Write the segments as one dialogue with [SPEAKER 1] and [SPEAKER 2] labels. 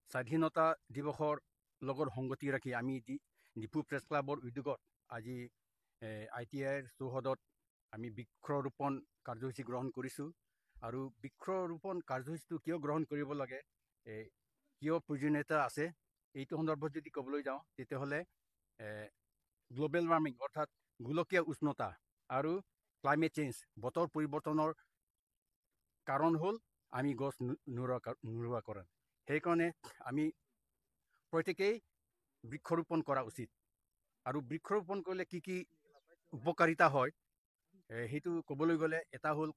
[SPEAKER 1] স্বাধীনতা দিৱসৰ লগত সংগতি ৰাখি আমি ডিফু প্ৰেছ ক্লাবৰ উদ্যোগত আজি I T আইৰ চৌহদত আমি বৃক্ষৰোপণ কাৰ্যসূচী গ্ৰহণ কৰিছোঁ। আৰু বৃক্ষৰোপণ কাৰ্যসূচীটো কিয় গ্ৰহণ কৰিব লাগে, কিয় প্ৰয়োজনীয়তা আছে, এইটো সন্দৰ্ভত যদি ক'বলৈ যাওঁ তেতিয়াহ'লে গ্ল'বেল ৱাৰ্মিং অৰ্থাৎ গোলকীয় উষ্ণতা আৰু ক্লাইমেট চেঞ্জ, বতৰ পৰিৱৰ্তনৰ কাৰণ হ'ল আমি গছ নোৰোৱা কাৰণ। সেইকাৰণে আমি প্ৰত্যেকেই বৃক্ষৰোপণ কৰা উচিত। আৰু বৃক্ষৰোপণ কৰিলে কি কি উপকাৰিতা হয় সেইটো ক'বলৈ গ'লে এটা হ'ল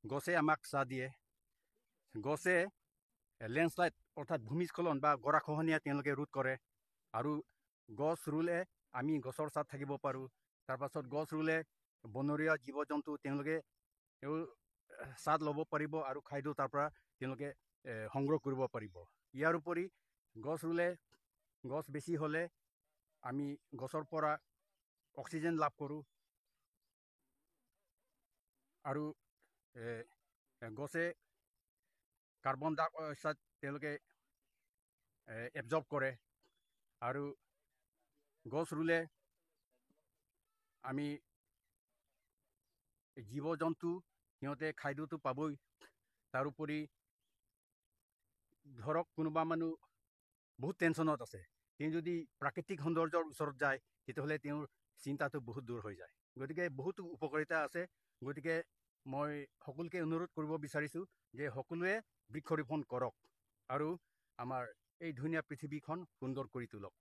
[SPEAKER 1] গছে আমাক ছাঁ দিয়ে, গছে লেণ্ডশ্লাইড অৰ্থাৎ ভূমিস্খলন বা গৰাখহনীয়া তেওঁলোকে ৰোধ কৰে। আৰু গছ ৰুলে আমি গছৰ ছাঁত থাকিব পাৰোঁ। তাৰপাছত গছ ৰুলে বনৰীয়া জীৱ জন্তু তেওঁলোকে ছাঁত ল'ব পাৰিব আৰু খাদ্য তাৰ পৰা তেওঁলোকে সংগ্ৰহ কৰিব পাৰিব। ইয়াৰ উপৰি গছ ৰুলে, গছ বেছি হ'লে আমি গছৰ পৰা অক্সিজেন লাভ কৰোঁ। আৰু গছে কাৰ্বন ডাই অক্সাইড তেওঁলোকে এবজৰ্ব কৰে। আৰু গছ ৰুলে আমি জীৱ জন্তু সিহঁতে খাদ্যটো পাবই। তাৰোপৰি ধৰক কোনোবা মানুহ বহুত টেনশ্যনত আছে, তেওঁ যদি প্ৰাকৃতিক সৌন্দৰ্যৰ ওচৰত যায় তেতিয়াহ'লে তেওঁৰ চিন্তাটো বহুত দূৰ হৈ যায়। গতিকে বহুতো উপকাৰিতা আছে। গতিকে মই সকলোকে অনুৰোধ কৰিব বিচাৰিছোঁ যে সকলোৱে বৃক্ষৰোপণ কৰক আৰু আমাৰ এই ধুনীয়া পৃথিৱীখন সুন্দৰ কৰি তোলক।